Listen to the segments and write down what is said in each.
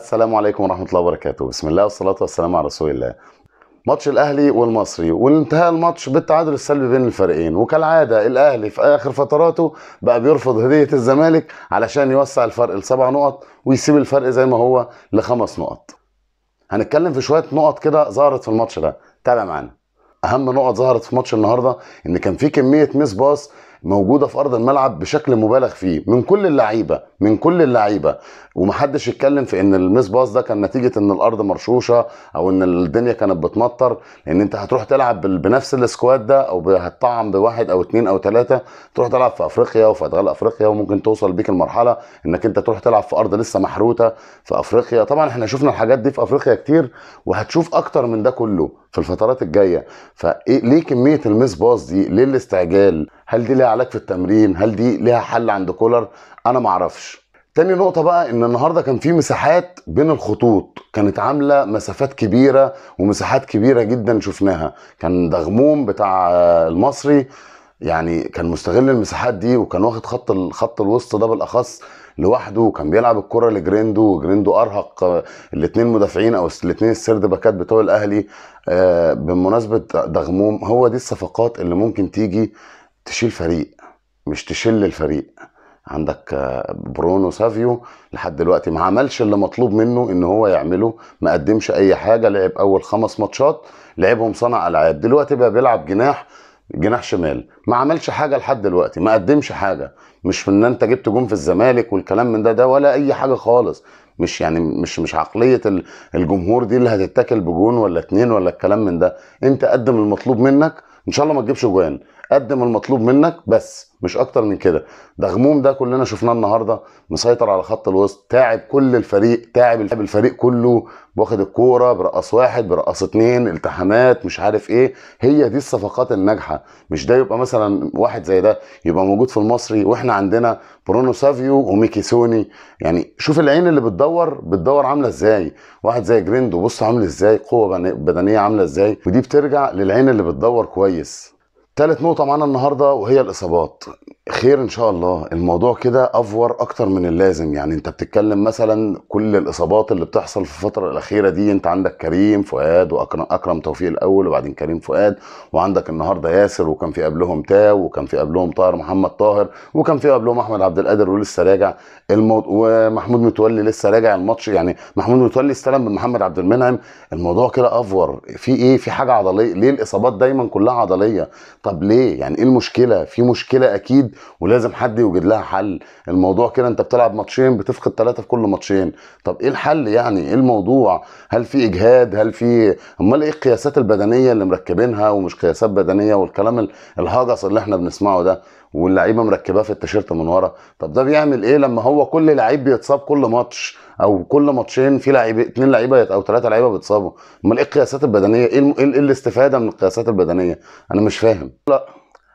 السلام عليكم ورحمة الله وبركاته. بسم الله والصلاة والسلام على رسول الله. ماتش الأهلي والمصري، وانتهى الماتش بالتعادل السلبي بين الفريقين، وكالعادة الأهلي في آخر فتراته بقى بيرفض هدية الزمالك علشان يوسع الفرق ل7 نقط ويسيب الفرق زي ما هو ل5 نقط. هنتكلم في شوية نقط كده ظهرت في الماتش ده، تابع معانا. أهم نقط ظهرت في ماتش النهارده إن كان في كمية miss pass موجودة في ارض الملعب بشكل مبالغ فيه من كل اللعيبة، من كل اللعيبة، ومحدش يتكلم في ان ال miss pass ده كان نتيجة ان الارض مرشوشه او ان الدنيا كانت بتمطر، لان انت هتروح تلعب بنفس ال squad ده او هتطعم بواحد او اتنين او تلاتة، تروح تلعب في افريقيا وفي ادغال افريقيا، وممكن توصل بيك المرحلة انك انت تروح تلعب في ارض لسه محروته في افريقيا. طبعا احنا شفنا الحاجات دي في افريقيا كتير، وهتشوف اكتر من ده كله في الفترات الجاية. فايه ليه كمية ال miss pass دي؟ ليه الاستعجال؟ هل دي ليها علاج في التمرين؟ هل دي ليها حل عند كولر؟ انا معرفش. تاني نقطة بقى ان النهاردة كان في مساحات بين الخطوط، كانت عاملة مسافات كبيرة ومساحات كبيرة جدا شفناها. كان دغموم بتاع المصري يعني كان مستغل المساحات دي، وكان واخد خط الوسط ده بالاخص لوحده، وكان بيلعب الكرة لجريندو، وجريندو ارهق الاثنين مدافعين او الاثنين ال third باكات بتوع الاهلي. بمناسبة دغموم، هو دي الصفقات اللي ممكن تيجي تشيل فريق، مش تشل الفريق. عندك برونو سافيو لحد دلوقتي ما عملش اللي مطلوب منه ان هو يعمله، ما قدمش اي حاجة، لعب اول 5 ماتشات لعبهم صنع العاب، دلوقتي بقى بيلعب جناح شمال، ما عملش حاجة لحد دلوقتي، ما قدمش حاجة. مش ان انت جبت جون في الزمالك والكلام من ده ولا اي حاجة خالص، مش يعني مش عقلية الجمهور دي اللي هتتاكل بجون ولا اتنين ولا الكلام من ده. انت قدم المطلوب منك، ان شاء الله ما تجيبش جوان، قدم المطلوب منك بس، مش اكتر من كده. دغموم ده كلنا شفناه النهارده مسيطر على خط الوسط، تعب كل الفريق، تعب الفريق كله، واخد الكورة برقص واحد برقص اتنين، التحامات مش عارف ايه. هي دي الصفقات الناجحة، مش ده يبقى مثلا واحد زي ده يبقى موجود في المصري واحنا عندنا برونو سافيو وميكيسوني. يعني شوف العين اللي بتدور عامله ازاي، واحد زي جريندو بص عامل ازاي، قوة بدنية عامله ازاي، ودي بترجع للعين اللي بتدور كويس. تالت نقطة معانا النهاردة وهي الإصابات. خير إن شاء الله، الموضوع كده أفور أكتر من اللازم. يعني أنت بتتكلم مثلا كل الإصابات اللي بتحصل في الفترة الأخيرة دي، أنت عندك كريم فؤاد وأكرم توفيق الأول، وبعدين كريم فؤاد، وعندك النهاردة ياسر، وكان في قبلهم تاو، وكان في قبلهم طاهر محمد طاهر، وكان في قبلهم أحمد عبد القادر ولسه راجع ومحمود متولي لسه راجع الماتش. يعني محمود متولي استلم من محمد عبد المنعم. الموضوع كده أفور، في إيه؟ في حاجة عضلية. ليه الإصابات دايما كلها عضلية؟ طب ليه؟ يعني ايه المشكلة؟ في مشكلة اكيد ولازم حد يوجد لها حل. الموضوع كده انت بتلعب ماتشين بتفقد 3 في كل ماتشين، طب ايه الحل؟ يعني ايه الموضوع؟ هل في اجهاد؟ هل في امال ايه القياسات البدنية اللي مركبينها ومش قياسات بدنية والكلام الهجص اللي احنا بنسمعه ده، واللعيبة مركباه في التيشيرت من ورا؟ طب ده بيعمل ايه لما هو كل لعيب بيتصاب كل ماتش او كل ماتشين في لعيب 2 لعيبة او 3 لعيبة بيتصابوا؟ امال ايه القياسات البدنية؟ ايه الاستفادة من القياسات البدنية؟ انا مش فاهم. لا،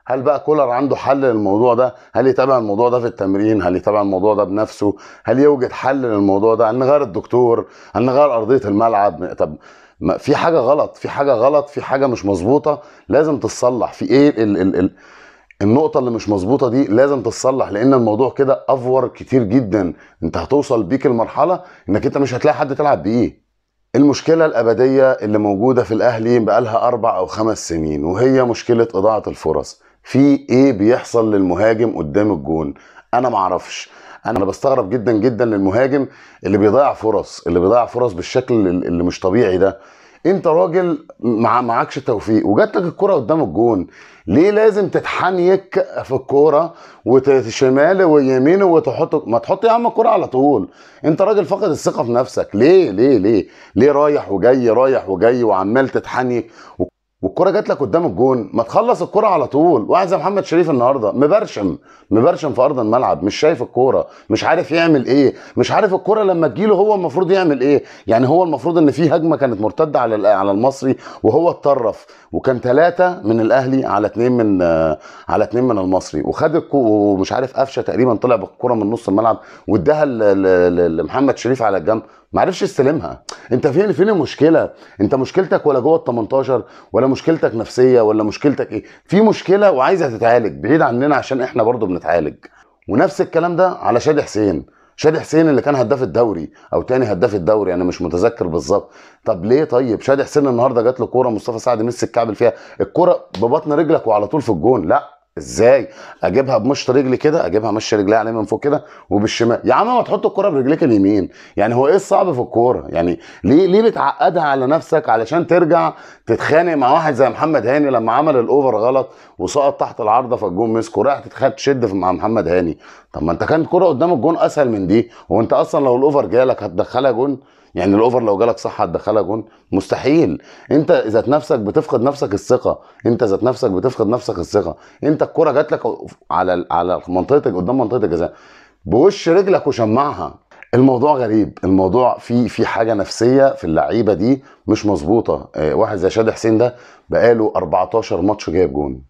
هل بقى كولر عنده حل للموضوع ده؟ هل يتابع الموضوع ده في التمرين؟ هل يتابع الموضوع ده بنفسه؟ هل يوجد حل للموضوع ده؟ هل نغير الدكتور؟ هل نغير ارضية الملعب؟ طب ما في حاجة غلط، في حاجة غلط، في حاجة مش مظبوطة لازم تتصلح. في ايه ال ال ال النقطة اللي مش مظبوطة دي لازم تتصلح، لأن الموضوع كده أفور كتير جدا. أنت هتوصل بيك المرحلة إنك أنت مش هتلاقي حد تلعب بيه. المشكلة الأبدية اللي موجودة في الأهلي بقالها 4 أو 5 سنين، وهي مشكلة إضاعة الفرص. في إيه بيحصل للمهاجم قدام الجون؟ أنا معرفش. أنا بستغرب جدا جدا للمهاجم اللي بيضيع فرص، اللي بيضيع فرص بالشكل اللي مش طبيعي ده. انت راجل معكش توفيق وجات لك الكرة قدام الجون، ليه لازم تتحنيك في الكورة وشمال ويمين وتحط؟ ما تحط يا عم الكورة على طول. انت راجل فاقد الثقة في نفسك. ليه ليه ليه ليه رايح وجاي رايح وجاي وعمال تتحنيك والكرة جات لك قدام الجون؟ ما تخلص الكرة على طول. واحد زي محمد شريف النهارده مبرشم في ارض الملعب، مش شايف الكورة، مش عارف يعمل ايه، مش عارف الكورة لما تجيله هو المفروض يعمل ايه. يعني هو المفروض ان في هجمة كانت مرتدة على المصري وهو اتطرف، وكان 3 من الاهلي على 2 من على 2 من المصري، وخد ومش عارف قفشه تقريبا طلع بالكورة من نص الملعب واداها لمحمد شريف على الجنب، ما عرفش يستلمها. انت فين المشكلة؟ انت مشكلتك ولا جوه ال 18 ولا مشكلتك نفسية ولا مشكلتك ايه؟ في مشكلة وعايزه تتعالج بعيد عننا عشان احنا برضو بنتعالج. ونفس الكلام ده على شادي حسين. شادي حسين اللي كان هداف الدوري او تاني هداف الدوري، انا مش متذكر بالظبط. طب ليه؟ طيب شادي حسين النهارده جات له كورة، مصطفى سعد مسك الكعب فيها، الكورة ببطن رجلك وعلى طول في الجون. لا ازاي اجيبها بمشط رجلي كده، اجيبها مشي رجلي عليه من فوق كده وبالشمال؟ يا عم ما تحط الكورة برجليك اليمين. يعني هو ايه الصعب في الكورة؟ يعني ليه بتعقدها على نفسك علشان ترجع تتخانق مع واحد زي محمد هاني لما عمل ال over غلط وسقط تحت العارضة فالجون مسكه، رايح تتخانق تشد مع محمد هاني. طب ما انت كانت كورة قدام الجون اسهل من دي، وانت اصلا لو ال over جالك هتدخلها جون؟ يعني ال over لو جالك صح هتدخلها جون؟ مستحيل. انت ذات نفسك بتفقد نفسك الثقة، انت ذات نفسك بتفقد نفسك الثقة. انت الكره جات لك على منطقتك قدام منطقة الجزاء بوش رجلك وشمعها. الموضوع غريب، الموضوع في حاجة نفسية في اللعيبة دي مش مظبوطة. واحد زي شادي حسين ده بقاله 14 ماتش جايب جون.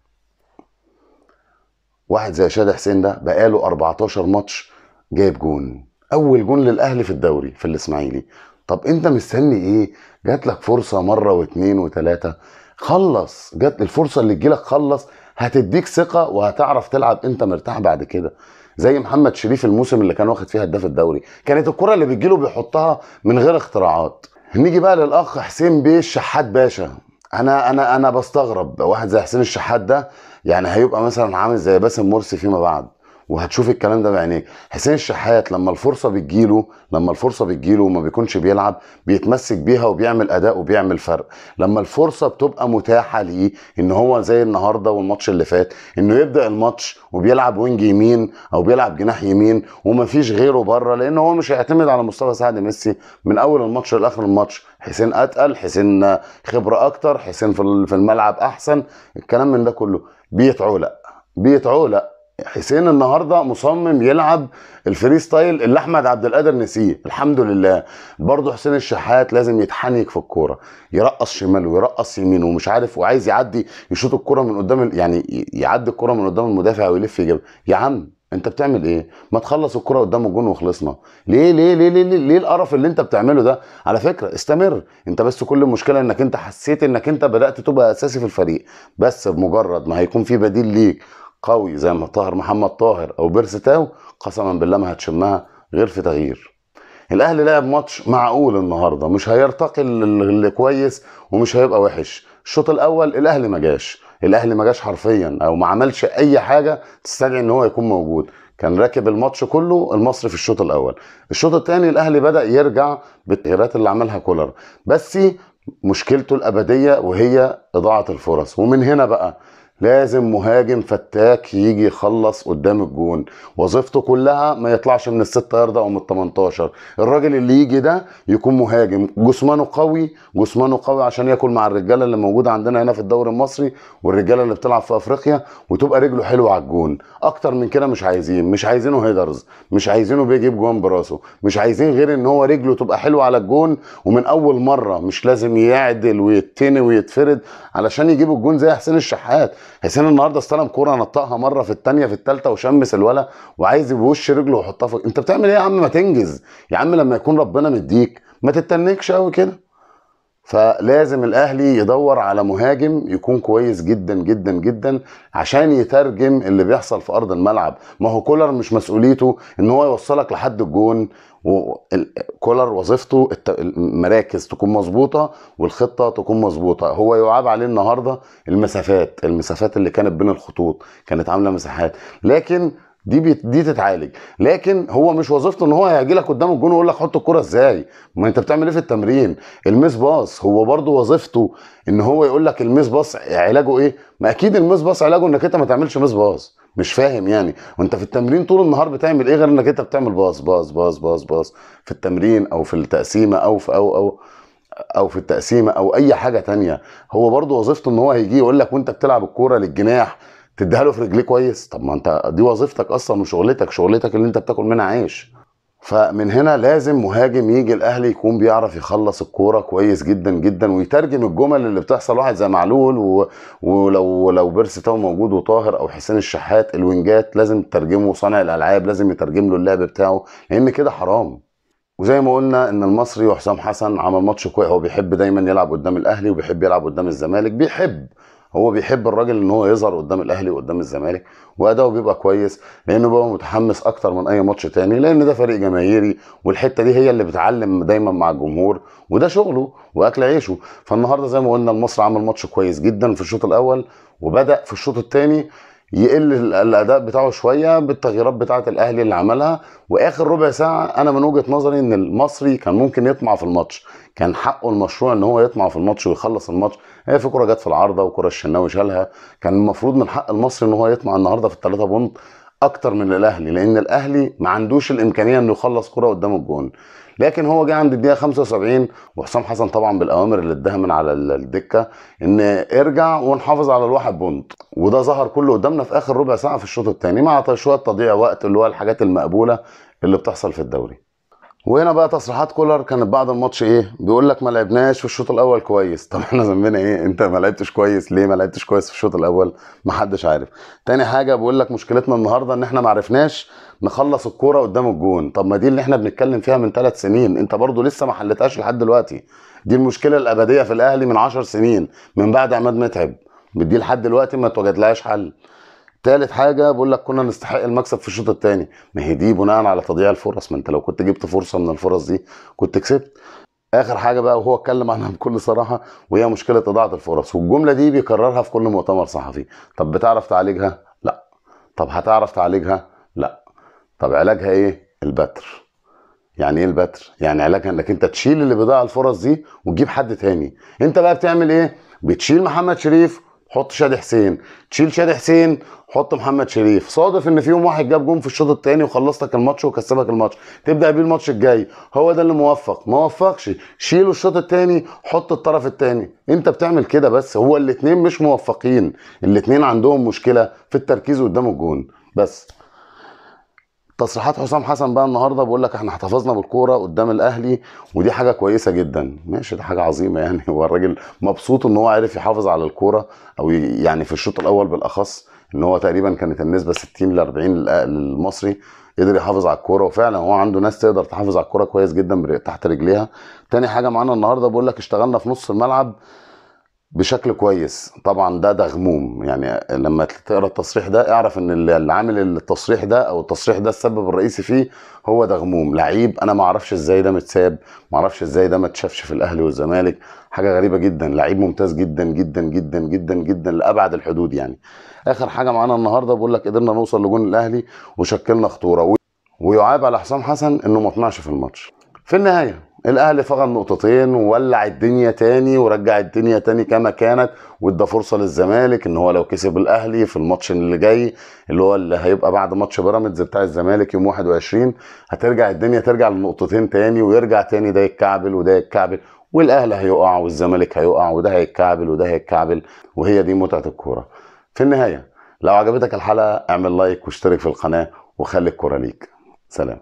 واحد زي شادي حسين ده بقاله 14 ماتش جايب جون، اول جون للاهلي في الدوري في الاسماعيلي. طب انت مستني ايه؟ جات لك فرصة مرة واثنين وثلاثة، خلص. جات الفرصة اللي تجيلك خلص، هتديك ثقة وهتعرف تلعب انت مرتاح بعد كده. زي محمد شريف الموسم اللي كان واخد فيه هداف الدوري، كانت الكره اللي بتجيله بيحطها من غير اختراعات. نيجي بقى للاخ حسين بيه الشحات باشا. انا بستغرب واحد زي حسين الشحات ده، يعني هيبقى مثلا عامل زي باسم مرسي فيما بعد، وهتشوف الكلام ده بعينيك. حسين الشحات لما الفرصة بتجيله، لما الفرصة بتجيله وما بيكونش بيلعب بيتمسك بيها وبيعمل اداء وبيعمل فرق. لما الفرصة بتبقى متاحة ليه ان هو زي النهارده والماتش اللي فات، انه يبدا الماتش وبيلعب wing يمين او بيلعب جناح يمين ومفيش غيره بره، لان هو مش هيعتمد على مصطفى سعد ميسي من اول الماتش لاخر الماتش. حسين اتقل، حسين خبره اكتر، حسين في الملعب احسن، الكلام من ده كله. بيتعولق بيتعولق. حسين النهارده مصمم يلعب ال free style اللي احمد عبد القادر نسيه، الحمد لله. برضه حسين الشحات لازم يتحنك في الكورة، يرقص شماله ويرقص يمينه ومش عارف، وعايز يعدي يشوط الكورة من قدام، يعني يعدي الكورة من قدام المدافع ويلف يجيبها. يا عم انت بتعمل ايه؟ ما تخلص الكرة قدام الجون وخلصنا. ليه ليه ليه ليه ليه, ليه القرف اللي انت بتعمله ده؟ على فكرة استمر انت، بس كل المشكلة انك انت حسيت انك انت بدأت تبقى اساسي في الفريق، بس بمجرد ما هيكون في بديل ليك قوي زي ما طاهر محمد طاهر او بيرسي تاو، قسما بالله ما هتشمها غير في تغيير. الاهلي لعب ماتش معقول النهارده، مش هيرتقي اللي كويس ومش هيبقى وحش. الشوط الاول الاهلي ما جاش، الاهلي ما جاش حرفيا، او ما عملش اي حاجة تستدعي ان هو يكون موجود. كان راكب الماتش كله المصري في الشوط الاول. الشوط الثاني الاهلي بدا يرجع بالتغييرات اللي عملها كولر، بس مشكلته الابدية وهي اضاعه الفرص. ومن هنا بقى لازم مهاجم فتاك يجي يخلص قدام الجون، وظيفته كلها ما يطلعش من ال6 ياردة او من ال18. الراجل اللي يجي ده يكون مهاجم جسمانه قوي، جسمانه قوي عشان ياكل مع الرجالة اللي موجودة عندنا هنا في الدوري المصري والرجاله اللي بتلعب في افريقيا، وتبقى رجله حلوة على الجون. اكتر من كده مش عايزين، مش عايزينه headers، مش عايزينه بيجيب جوان براسه، مش عايزين غير ان هو رجله تبقى حلوة على الجون ومن اول مرة، مش لازم يعدل ويتني ويتفرد علشان يجيب الجون زي حسين الشحات. حسين النهارده استلم كورة نطقها مرة في الثانية في الثالثة وشمس الولا وعايز بوش رجله ويحطها في. انت بتعمل ايه يا عم؟ ما تنجز يا عم، لما يكون ربنا مديك ما تتنكش قوي كده. فلازم الاهلي يدور على مهاجم يكون كويس جدا جدا جدا عشان يترجم اللي بيحصل في ارض الملعب. ما هو كولر مش مسؤوليته ان هو يوصلك لحد الجون، كولر وظيفته المراكز تكون مظبوطة والخطه تكون مظبوطة. هو يعاب عليه النهارده المسافات، المسافات اللي كانت بين الخطوط كانت عامله مساحات، لكن دي تتعالج. لكن هو مش وظيفته ان هو هيجي لك قدام الجون ويقول لك حط الكرة ازاي، ما انت بتعمل ايه في التمرين؟ ال miss pass هو برده وظيفته ان هو يقول لك ال miss pass علاجه ايه؟ ما اكيد ال miss pass علاجه انك انت ما تعملش miss pass. مش فاهم يعني، وانت في التمرين طول النهار بتعمل ايه غير انك انت بتعمل pass pass pass pass pass في التمرين او في التقسيمه او في او او او في التقسيمه او اي حاجة تانية. هو برده وظيفته ان هو هيجي يقول لك وانت بتلعب الكورة للجناح تديها له في رجليه كويس. طب ما انت دي وظيفتك اصلا وشغلتك، شغلتك اللي انت بتاكل منها عيش. فمن هنا لازم مهاجم يجي الاهلي يكون بيعرف يخلص الكورة كويس جدا جدا ويترجم الجمل اللي بتحصل. واحد زي معلول ولو بيرسي تاو موجود وطاهر او حسين الشحات، الوينجات لازم تترجمه، صانع الالعاب لازم يترجم له اللعب بتاعه، لان كده حرام. وزي ما قلنا ان المصري وحسام حسن عمل ماتش كويس. هو بيحب دايما يلعب قدام الاهلي وبيحب يلعب قدام الزمالك، بيحب هو بيحب الراجل ان هو يظهر قدام الاهلي وقدام الزمالك، واداؤه بيبقى كويس لانه بيبقى متحمس اكتر من اي ماتش تاني، لان ده فريق جماهيري، والحتة دي هي اللي بتعلم دايما مع الجمهور، وده شغله واكل عيشه. فالنهارده زي ما قلنا المصري عمل ماتش كويس جدا في الشوط الاول، وبدا في الشوط الثاني يقل الاداء بتاعه شوية بالتغييرات بتاعه الاهلي اللي عملها. واخر ربع ساعة انا من وجهه نظري ان المصري كان ممكن يطمع في الماتش، كان حقه المشروع ان هو يطمع في الماتش ويخلص الماتش. هي في كره جت في العارضة وكره الشناوي شالها، كان المفروض من حق المصري ان هو يطمع النهارده في الثلاثة بونت اكتر من الاهلي، لان الاهلي ما عندوش الامكانية انه يخلص كره قدام الجون. لكن هو جه عند الدقيقة 75، وحسام حسن طبعا بالاوامر اللي اداها من على الدكة ان ارجع ونحافظ على الواحد بونت، وده ظهر كله قدامنا في اخر ربع ساعة في الشوط الثاني مع شوية تضييع وقت اللي هو الحاجات المقبولة اللي بتحصل في الدوري. وهنا بقى تصريحات كولر كانت بعد الماتش ايه؟ بيقول لك ما لعبناش في الشوط الاول كويس. طب احنا ذنبنا ايه؟ انت ما لعبتش كويس ليه؟ ما لعبتش كويس في الشوط الاول؟ ما حدش عارف. تاني حاجة بيقول لك مشكلتنا النهارده ان احنا ما عرفناش نخلص الكورة قدام الجون. طب ما دي اللي احنا بنتكلم فيها من 3 سنين، انت برضو لسه ما حلتهاش لحد دلوقتي. دي المشكلة الابدية في الاهلي من 10 سنين من بعد عماد متعب، دي لحد دلوقتي ما اتوجدلهاش حل. تالت حاجة بقول لك كنا نستحق المكسب في الشوط الثاني، ما هي دي بناء على تضييع الفرص، ما انت لو كنت جبت فرصة من الفرص دي كنت كسبت. اخر حاجة بقى وهو اتكلم عنها بكل صراحة، وهي مشكلة اضاعه الفرص، والجملة دي بيكررها في كل مؤتمر صحفي. طب بتعرف تعالجها؟ لا. طب هتعرف تعالجها؟ لا. طب علاجها ايه؟ البتر. يعني ايه البتر؟ يعني علاجها انك انت تشيل اللي بيضيع الفرص دي وتجيب حد تاني. انت بقى بتعمل ايه؟ بتشيل محمد شريف حط شادي حسين، تشيل شادي حسين حط محمد شريف. صادف ان في يوم واحد جاب جون في الشوط الثاني وخلص لك الماتش وكسبك الماتش، تبدا بيه الماتش الجاي. هو ده اللي موفق، ما وفقش شيله الشوط الثاني حط الطرف الثاني. انت بتعمل كده، بس هو الاثنين مش موفقين، الاثنين عندهم مشكلة في التركيز قدام الجون. بس تصريحات حسام حسن بقى النهارده بيقول لك احنا احتفظنا بالكورة قدام الاهلي، ودي حاجة كويسة جدا. ماشي، ده حاجة عظيمة يعني، هو الراجل مبسوط ان هو عرف يحافظ على الكورة، او يعني في الشوط الاول بالاخص ان هو تقريبا كانت النسبة 60-40 للمصري، قدر يحافظ على الكورة، وفعلا هو عنده ناس تقدر تحافظ على الكورة كويس جدا تحت رجليها. تاني حاجة معانا النهارده بيقول لك اشتغلنا في نص الملعب بشكل كويس. طبعا ده غموم، يعني لما تقرا التصريح ده اعرف ان اللي عامل التصريح ده او التصريح ده السبب الرئيسي فيه هو ده غموم. لعيب انا ما اعرفش ازاي ده متساب، ما اعرفش ازاي ده ما اتشافش في الاهلي والزمالك، حاجة غريبة جدا. لعيب ممتاز جدا جدا جدا جدا جدا لابعد الحدود يعني. اخر حاجة معانا النهارده بيقول لك قدرنا نوصل لجون الاهلي وشكلنا خطورة، ويعاب على حسام حسن انه ما طمعش في الماتش. في النهاية الاهلي فقد نقطتين وولع الدنيا تاني ورجع الدنيا تاني كما كانت، وادى فرصة للزمالك ان هو لو كسب الاهلي في الماتش اللي جاي اللي هو اللي هيبقى بعد ماتش بيراميدز بتاع الزمالك يوم 21، هترجع الدنيا ترجع للنقطتين تاني، ويرجع تاني ده يتكعبل وده يتكعبل، والاهلي هيقع والزمالك هيقع، وده هيتكعبل وده هيتكعبل، وهي دي متعه الكورة. في النهاية لو عجبتك الحلقة اعمل لايك واشترك في القناة وخلي الكورة ليك. سلام.